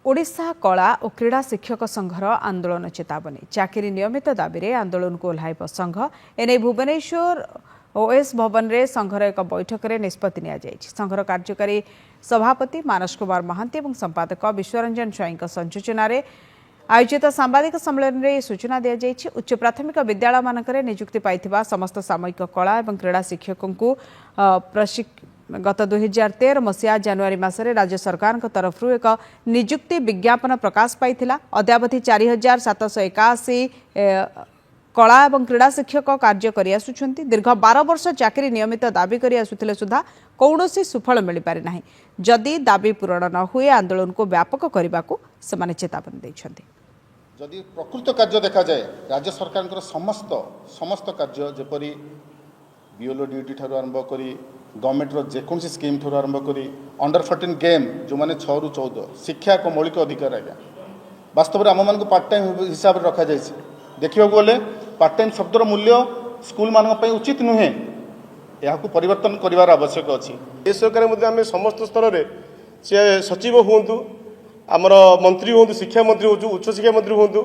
ଓଡ଼ିଶା କଳା ଓ କ୍ରୀଡ଼ା ଶିକ୍ଷକ ସଂଘର ଆନ୍ଦୋଳନ ଚେତାବନୀ। ଚାକିରି ନିୟମିତ ଦାବିରେ ଆନ୍ଦୋଳନକୁ ଓହ୍ଲାଇବ ସଂଘ। ଏନେଇ ଭୁବନେଶ୍ୱର ଓଏସ୍ ଭବନରେ ସଂଘର ଏକ ବୈଠକରେ ନିଷ୍ପତ୍ତି ନିଆଯାଇଛି। ସଂଘର କାର୍ଯ୍ୟକାରୀ ସଭାପତି ମାନସ କୁମାର ମହାନ୍ତି ଏବଂ ସମ୍ପାଦକ ବିଶ୍ୱରଞ୍ଜନ ସ୍ୱାଇଁଙ୍କ ସଂଯୋଜନାରେ ଆୟୋଜିତ ସାମ୍ବାଦିକ ସମ୍ମିଳନୀରେ ଏହି ସୂଚନା ଦିଆଯାଇଛି। ଉଚ୍ଚ ପ୍ରାଥମିକ ବିଦ୍ୟାଳୟମାନଙ୍କରେ ନିଯୁକ୍ତି ପାଇଥିବା ସମସ୍ତ ସାମୟିକ କଳା ଏବଂ କ୍ରୀଡ଼ା ଶିକ୍ଷକଙ୍କୁ ଗତ 2013 ମସିହା ଜାନୁଆରୀ ମାସରେ ରାଜ୍ୟ ସରକାରଙ୍କ ତରଫରୁ ଏକ ନିଯୁକ୍ତି ବିଜ୍ଞାପନ ପ୍ରକାଶ ପାଇଥିଲା। ଅଦ୍ୟାବଧି 4781 କଳା ଏବଂ କ୍ରୀଡ଼ା ଶିକ୍ଷକ କାର୍ଯ୍ୟ କରିଆସୁଛନ୍ତି। ଦୀର୍ଘ 12 ବର୍ଷ ଚାକିରି ନିୟମିତ ଦାବି କରି ଆସୁଥିଲେ ସୁଦ୍ଧା କୌଣସି ସୁଫଳ ମିଳିପାରି ନାହିଁ। ଯଦି ଦାବି ପୂରଣ ନ ହୁଏ, ଆନ୍ଦୋଳନକୁ ବ୍ୟାପକ କରିବାକୁ ସେମାନେ ଚେତାବନୀ ଦେଇଛନ୍ତି। ଯଦି ପ୍ରକୃତ କାର୍ଯ୍ୟ ଦେଖାଯାଏ, ରାଜ୍ୟ ସରକାରଙ୍କର ସମସ୍ତ କାର୍ଯ୍ୟ, ଯେପରି ବିଏଲ୍ଓ ଡ୍ୟୁଟି ଠାରୁ ଆରମ୍ଭ କରି, ଗଭର୍ଣ୍ଣମେଣ୍ଟର ଯେକୌଣସି ସ୍କିମ୍ ଠାରୁ ଆରମ୍ଭ କରି, ଅଣ୍ଡର 14 ଗେମ୍, ଯେଉଁମାନେ 6ରୁ 14, ଶିକ୍ଷା ଏକ ମୌଳିକ ଅଧିକାର ଆଜ୍ଞା। ବାସ୍ତବରେ ଆମମାନଙ୍କୁ ପାର୍ଟ ଟାଇମ୍ ହିସାବରେ ରଖାଯାଇଛି। ଦେଖିବାକୁ ଗଲେ ପାର୍ଟ ଟାଇମ୍ ଶବ୍ଦର ମୂଲ୍ୟ ସ୍କୁଲମାନଙ୍କ ପାଇଁ ଉଚିତ ନୁହେଁ। ଏହାକୁ ପରିବର୍ତ୍ତନ କରିବାର ଆବଶ୍ୟକ ଅଛି। ଏ ସରକାର ମଧ୍ୟ ଆମେ ସମସ୍ତ ସ୍ତରରେ, ସେ ସଚିବ ହୁଅନ୍ତୁ, ଆମର ମନ୍ତ୍ରୀ ହୁଅନ୍ତୁ, ଶିକ୍ଷା ମନ୍ତ୍ରୀ ହୁଅନ୍ତୁ, ଉଚ୍ଚଶିକ୍ଷା ମନ୍ତ୍ରୀ ହୁଅନ୍ତୁ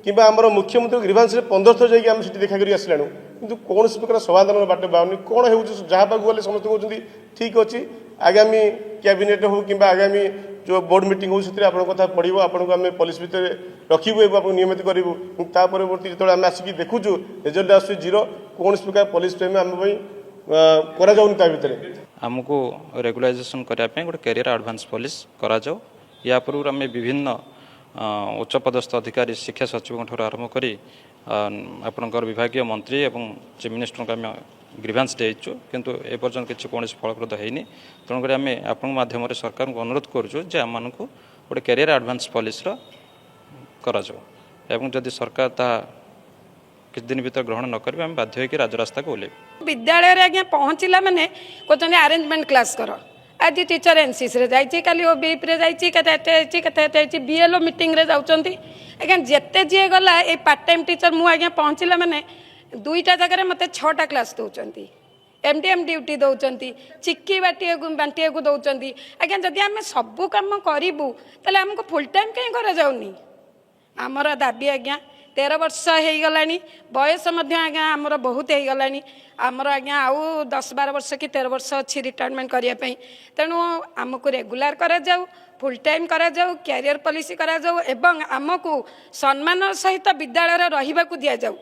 କିମ୍ବା ଆମର ମୁଖ୍ୟମନ୍ତ୍ରୀ, ଗ୍ରିଭାନ୍ସରେ 15 ଥର ଯାଇକି ଆମେ ସେଠି ଦେଖା କରି ଆସିଲାଣୁ। କିନ୍ତୁ କୌଣସି ପ୍ରକାର ସମାଧାନର ବାଟ ପାଉନି। କ'ଣ ହେଉଛି? ଯାହା ପାଖକୁ ଗଲେ ସମସ୍ତେ କହୁଛନ୍ତି, ଠିକ୍ ଅଛି, ଆଗାମୀ କ୍ୟାବିନେଟ୍ ହେଉ କିମ୍ବା ଆଗାମୀ ଯେଉଁ ବୋର୍ଡ଼ ମିଟିଂ ହେଉ, ସେଥିରେ ଆପଣଙ୍କ କଥା ପଡ଼ିବ, ଆପଣଙ୍କୁ ଆମେ ପଲିସି ଭିତରେ ରଖିବୁ ଏବଂ ଆପଣଙ୍କୁ ନିୟମିତ କରିବୁ। କିନ୍ତୁ ତା ପରବର୍ତ୍ତୀ ଯେତେବେଳେ ଆମେ ଆସିକି ଦେଖୁଛୁ, ରେଜଲ୍ଟ ଆସୁଛି ଜିରୋ। କୌଣସି ପ୍ରକାର ପଲିସି ଫ୍ରେମ୍ ଆମ ପାଇଁ କରାଯାଉନି ତା ଭିତରେ। ଆମକୁ ରେଗୁଲାରାଇଜେସନ୍ କରିବା ପାଇଁ ଗୋଟେ କ୍ୟାରିୟର ଆଡ଼ଭାନ୍ସ ପଲିସି କରାଯାଉ। ୟା ପୂର୍ବରୁ ଆମେ ବିଭିନ୍ନ ଉଚ୍ଚପଦସ୍ଥ ଅଧିକାରୀ, ଶିକ୍ଷା ସଚିବଙ୍କ ଠାରୁ ଆରମ୍ଭ କରି ଆପଣଙ୍କର ବିଭାଗୀୟ ମନ୍ତ୍ରୀ ଏବଂ ଚିଫ୍ ମିନିଷ୍ଟରଙ୍କୁ ଆମେ ଗ୍ରିଭାନ୍ସ ଦେଇଛୁ। କିନ୍ତୁ ଏପର୍ଯ୍ୟନ୍ତ କିଛି କୌଣସି ଫଳପ୍ରଦ ହେଇନି। ତେଣୁକରି ଆମେ ଆପଣଙ୍କ ମାଧ୍ୟମରେ ସରକାରଙ୍କୁ ଅନୁରୋଧ କରୁଛୁ ଯେ ଆମମାନଙ୍କୁ ଗୋଟେ କ୍ୟାରିୟର ଆଡ଼ଭାନ୍ସ ପଲିସିର କରାଯାଉ ଏବଂ ଯଦି ସରକାର ତାହା କିଛି ଦିନ ଭିତରେ ଗ୍ରହଣ ନ କରିବେ, ଆମେ ବାଧ୍ୟ ହୋଇକି ରାଜରାସ୍ତାକୁ ଓହ୍ଲାଇବୁ। ବିଦ୍ୟାଳୟରେ ଆଜ୍ଞା ପହଞ୍ଚିଲା ମାନେ କହୁଛନ୍ତି, ଆରେଞ୍ଜମେଣ୍ଟ କ୍ଲାସ୍ କର। ଆଜି ଟିଚର ଏନ୍ସିସିରେ ଯାଇଛି, କାଲି ଓବିଇପିରେ ଯାଇଛି, କେତେ ଏତେ ହେଇଛି, କେତେ ଏତେ ହେଇଛି, ବିଏଲ୍ଓ ମିଟିଂରେ ଯାଉଛନ୍ତି। ଆଜ୍ଞା, ଯେତେ ଯିଏ ଗଲା, ଏଇ ପାର୍ଟ ଟାଇମ୍ ଟିଚର, ମୁଁ ଆଜ୍ଞା ପହଞ୍ଚିଲା ମାନେ ଦୁଇଟା ଜାଗାରେ ମୋତେ ଛଅଟା କ୍ଲାସ୍ ଦେଉଛନ୍ତି, ଏମ୍ଡିଏମ୍ ଡ୍ୟୁଟି ଦେଉଛନ୍ତି, ଚିକି ବାଟିବାକୁ ବାଣ୍ଟିବାକୁ ଦେଉଛନ୍ତି। ଆଜ୍ଞା, ଯଦି ଆମେ ସବୁ କାମ କରିବୁ, ତାହେଲେ ଆମକୁ ଫୁଲ୍ ଟାଇମ୍ କାହିଁ କରାଯାଉନି? ଆମର ଦାବି ଆଜ୍ଞା, 13 ବର୍ଷ ହେଇଗଲାଣି, ବୟସ ମଧ୍ୟ ଆଜ୍ଞା ଆମର ବହୁତ ହେଇଗଲାଣି। ଆମର ଆଜ୍ଞା ଆଉ 10-12 ବର୍ଷ କି 13 ବର୍ଷ ଅଛି ରିଟାୟାରମେଣ୍ଟ କରିବା ପାଇଁ। ତେଣୁ ଆମକୁ ରେଗୁଲାର କରାଯାଉ, ଫୁଲ୍ ଟାଇମ୍ କରାଯାଉ, କ୍ୟାରିୟର ପଲିସି କରାଯାଉ ଏବଂ ଆମକୁ ସମ୍ମାନର ସହିତ ବିଦ୍ୟାଳୟରେ ରହିବାକୁ ଦିଆଯାଉ।